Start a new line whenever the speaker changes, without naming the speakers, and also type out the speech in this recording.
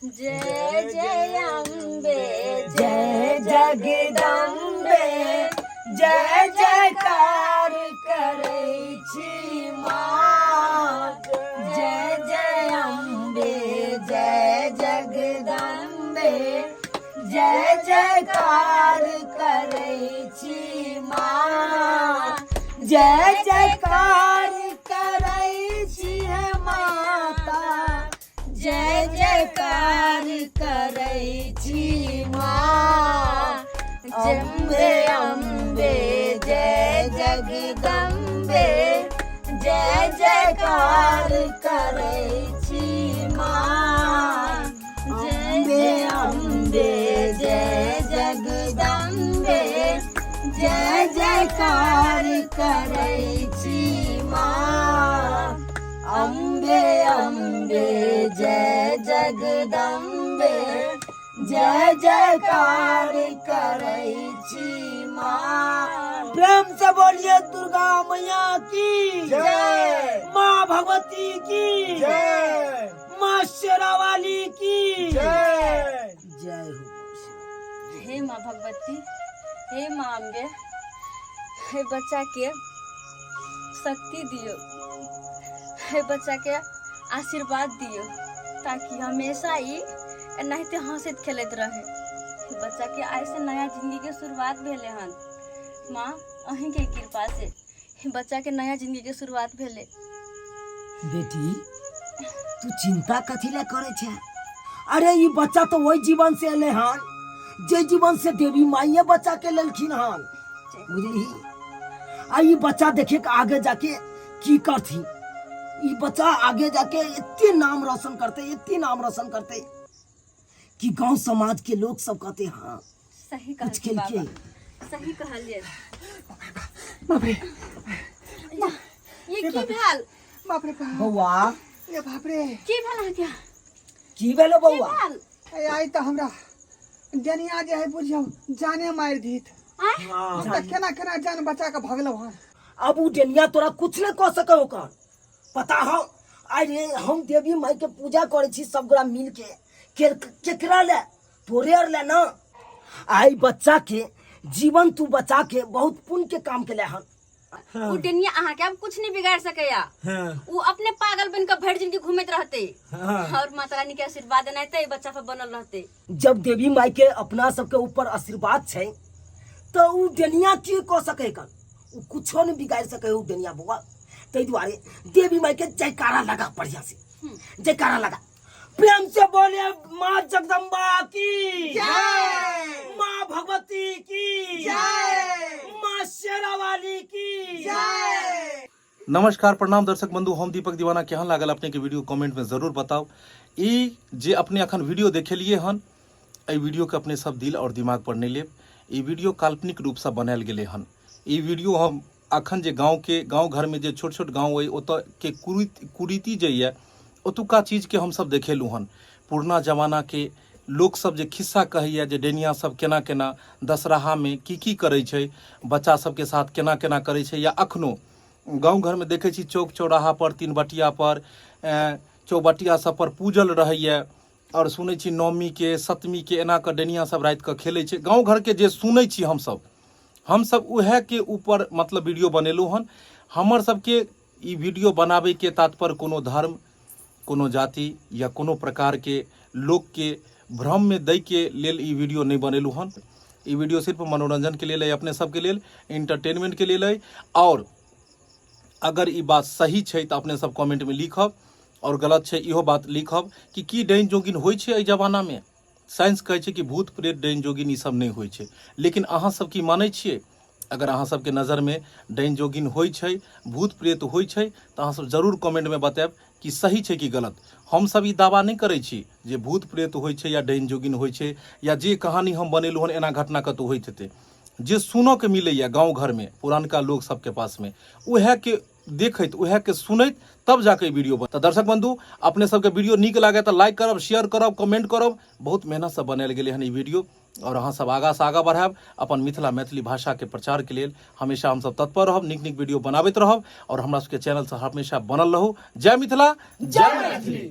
जय जय अम्बे जय जगदम्बे जय जयकार करै छी माँ जय जय अम्बे जय जगदम्बे जय जयकार करै छी माँ जय जयकार करै छी हे माता जय जयकार करै छी माँ अम्बे अम्बे जय जगदम्बे जय जयकार करै छी माँ अम्बे अम्बे जय जगदम्बे जय जयकार करै छी माँ अम्बे अम्बे जय जगदम्बे जय जयकार करै छी माँ
प्रेम से बोलिए दुर्गा मैया की
जय
माँ भगवती की
जय
माँ शेरावाली की
जय
जय हो
हे माँ भगवती हे माँ अम्बे हे बच्चा के शक्ति दियौ हे बच्चा के आशीर्वाद दियौ ताकि हमेशा ई एनाहिते हंसैत खेलैत रहे बच्चा के आइ से नया जिंदगी के शुरुआत भेलै हन माँ अहींके कृपा से बच्चा के नया जिंदगी के शुरुआत भेलै
बेटी तू चिंता कथी ले करे छे अरे ई बच्चा तो वही जीवन से एले हन जे जीवन से देवी माइये बच्चा के लेलखिन हन बुझली आ ई बच्चा देखे के आगे जाके की करथी ई बच्चा आगे जाके एते नाम रोशन करते एते नाम रोशन करते कि गांव समाज के लोग सब कहते हाँ
सही
कुछ
कहलिए
केलकै।
बाबा सही कहलिए
बाप रे
ये की भेल
बाप रे बाप
बौआ
ए बाप रे
की भेल अहाँके
की भेलो
की
बौआ
भेल
ए आई तऽ हमरा डनिया जे है बुझियौ जाने मारि दीत
आँय
हम तऽ केना केना जान बचा कऽ भगलहुँ हन
अब उ डेनिया तोरा कुछ नहीं कह सके ओकर पता हो अरे हम देवी माई के पूजा करे छी सब गोरा मिल के के केकरा ले तोरे और ले ना आई बच्चा के जीवन तू बचा के बहुत पुण्य के काम के ले हन
उ डेनिया अहाँके अब कुछ नहीं बिगाड़ सकैया
हाँ
उ अपने पागल बन के भरि जिंदगी घूमैत रहते
हाँ।
और माता रानी के आशीर्वाद एनाहिते बच्चा पर बनल रहते
जब देवी माई के अपना सबके ऊपर आशीर्वाद छै तो उ डेनिया की कऽ सकै कन उ कुछो नहीं बिगाड़ सकै उ डेनिया बौआ ताहि दुआरे देवी माई के जयकारा लगा बढ़िया से जयकारा लगा प्रेम से बोले माँ जगदम्बा की
जय।
माँ भगवती की
जय।
माँ शेरावाली की
जय
नमस्कार प्रणाम दर्शक बंधु हम दीपक दीवाना केहन लागल अपने के वीडियो कमेंट में जरूर बताओ ई जे अपने अखन वीडियो देखेलिए हन एहि वीडियो के अपने सब दिल और दिमाग पर नहीं लेब ई वीडियो काल्पनिक रूपसँ बनायल गेलै हन ई वीडियो हम अखन जे गाँवके गाँव घरमे जे छोट छोट गाँव अइ ओतऽ के कुरीति कुरीति जे यऽ ओतुका चीजके हमसब देखेलहुँ हन पुरना जमानाके लोकसब जे खिस्सा कहैए जे डैनिया सब केना केना दशहरामे की की करै छै बच्चा सबके साथ केना केना करै छै या अखनो गाँव घरमे देखै छी चौक चौराहापर तीन बटियापर चौबटिया सबपर पूजल रहैए आओर सुनै छी नवमीके सतमीके एना कऽ डैनिया सब रातिके खेलै छै गाँव घरके जे सुनै छी हमसब हमसब उएहके ऊपर मतलब वीडियो बनेलहुँ हन हमर सबके ई वीडियो बनाबैके तात्पर्य कोनो धर्म कोनो जाति या कोनो प्रकारके लोकके भ्रममे दैके लेल ई वीडियो नहि बनेलहुँ हन ई वीडियो सिर्फ मनोरञ्जनके लेल अइ अपने सबके लेल इंटरटेनमेंटके लेल अइ आओर अगर ई बात सही छै तऽ अपने सब कमेंटमे लिखब आओर गलत छै इहो बात लिखब कि की डाइन जोगिन होइ छै एहि जमानामे साइंस कहै छै कि भूत प्रेत डाइन जोगिन ई सब नहि होइ छै लेकिन अहाँ सब की मानै छियै अगर अहाँ सबके नजरमे डाइन जोगिन होइ छै भूत प्रेत होइ छै तऽ अहाँ सब जरूर कमेंटमे बतायब कि सही छै कि गलत हमसब ई दावा नहि करै छी जे भूत प्रेत होइ छै या डाइन जोगिन होइ छै या जे कहानी हम बनेलहुँ हन एना घटना कतहु होइत हेतै जे सुनऽके मिलैए गाँव घरमे पुरानका लोक सबके पासमे उएहके देखैत उएहके सुनैत तब जाके ई वीडियो बन तऽ दर्शक बंधु अपने सबके वीडियो नीक लागे तऽ लाइक करब शेयर करब कमेंट करब बहुत मेहनतसँ बनायल गेलै हन ई वीडियो आओर अहाँ सब आगाँ से आगाँ बढ़ायब अपन मिथिला मैथिली भाषाके प्रचारके लेल हमेशा हमसब तत्पर रहब नीक नीक वीडियो बनाबैत रहब आओर हमरा सबके चैनलसँ हमेशा बनल रहू जय मिथिला जय मैथिली।